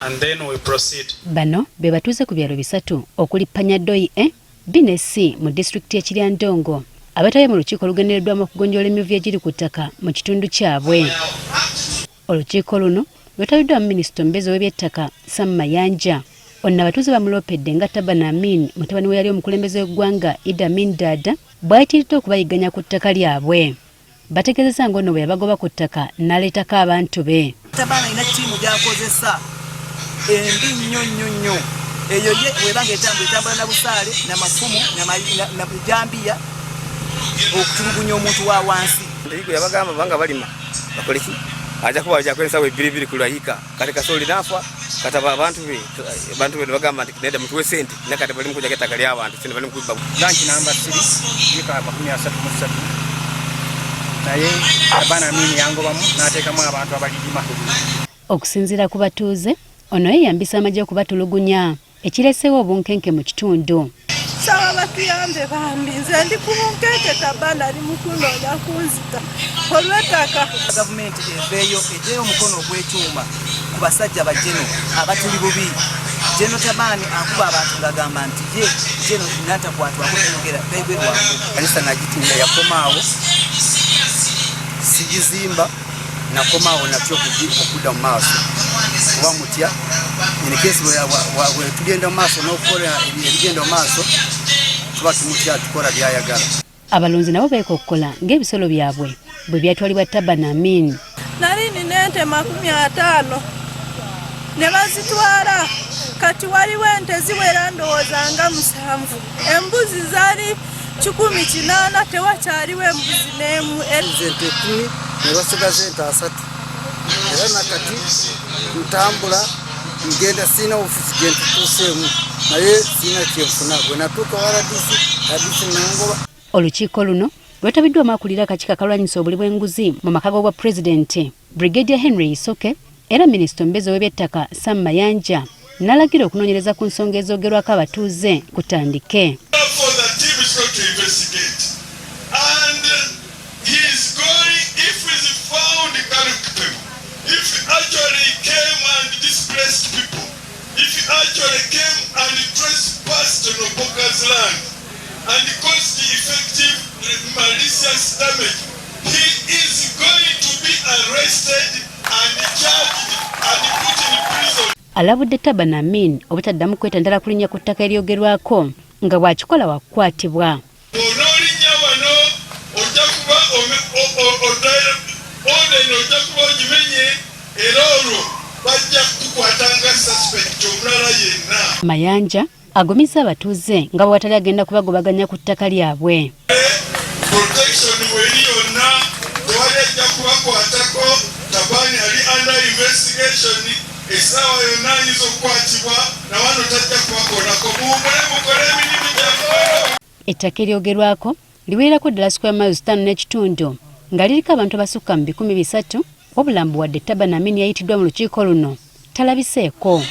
And then we proceed. Bano be batuuze ku byalo bisatu okuli Panyadoi A, B ne C mu disitulikiti y'e Kiryandongo abeetabye mu lukiiko olugendereddwamu okugonjoola emivuyo egiri ku ttaka mu kitundu kyabwe. Olukiiko luno lwetabiddwamu minisita omubeezi ow'ebyettaka Sam Mayanja. Ono abatuuze bamuloopedde nga Taban Amin mutabani w'eyali omukulembeze w'eggwanga Idi Amin Dada bw'ayitiridde okubayigganya ku ttaka lyabwe. Bategeezezza ng'ono bwe yabagoba ku ttaka n'aleetako abantu be. Tabaana alina ttiimu gy'akozesa embi nnyo nnyo nnyo eyo ye weba nga etambula etambula na busaale na mafumu na bijambiya okutulugunya omuntu wa wansi. Yabagamba banga balima bakoleki aja kuba aja kwensa we biribiri kulayika kati kasoli nafa kati abantu be abantu be bagamba nti neda mutuwe sente nakati bali mukuja ettaka ly'abantu sente bali mukubba lanki namba 3 yika 33 naye abaana amini yangobamu n'ateekamu abantu abalirima. Okusinziira ku batuuze, ono yeeyambisa amagye okubatulugunya ekireeseewo obunkenke mu kitundu. Nsaba batuyambe bambi, nze ndi ku bunkenke Tabana ali mu kunoonya kunzita olw'ettaka. Gavumenti eveeyo eggyeyo omukono ogw'ekyuma ku basajja ba Geno abatuli bubi. Geno Tabani akuba abantu ng'agamba nti ye Geno natakwatwako tayogera tayogерwako. Kanisa nagitunda yakomaawo sigizimba nakomaawo natya okudda mu maaso kuba mutya in case bwe tugenda mu maaso n'okukola ebigenda mu maaso tuba tumutya tukola byayagala. Abalunzi nabo beekokkola ng'ebisolo byabwe bwe byatwalibwa Taban Amin. Nali nina ente 50 ne bazitwala, kati waliwo ente ziwera ndowooza nga musanvu, embuzi zaali 180, tewakyaliwo embuzi n'emu. Nze ente 10 ne basigaza ente 30 era nakati ntambula ngenda siina ofiisi gye ntutuuseemu naye siina kyenfuna bwe natuuka wa RDC, RDC nangoba. Olukiiko luno lwetabiddwamu akulira akakiiko akalwanyisa obuli bw'enguzi mu maka g'obwa pulezidenti Brigadier Henry Isoke era minisita omubeezi ow'ebyettaka Sam Mayanja n'alagira okunoonyereza ku nsonga ezoogerwako abatuuze kutandike. Therefore, the team is going to investigate. And he is going, if he's found culpable, if he actually came and displaced people, if he actually came and trespassed on Opoka's land and caused effective malicious damage, he is going to be arrested and charged and put in prison. Alabudde Taban Amin obutaddamu kwetantala kulinnya ku ttaka eryogerwako nga bw'akikola wakukwatibwa. Bw'onoolinnya wano ojja kuba order eno ojja kuba ogimenye era olwo bajja kukukwata nga suspect omulala yenna. Mayanja agumizza abatuuze nga bwe watali agenda kubagobaganya ku ttaka lyabwe. Protection weri yonna tewali ajja kubakwatako. Tabani ali under investigation, essaawa yonna ayinza okukwatibwa nawano tajja kubakolako. Muwumule mukole emirimu gyammwe. Ettaka eryogerwako liwererako ddala square miles 5.5 nga liriko abantu abasukka mu 300, wabula mbu wadde Taban Amin yayitiddwa mu lukiiko luno talabiseeko.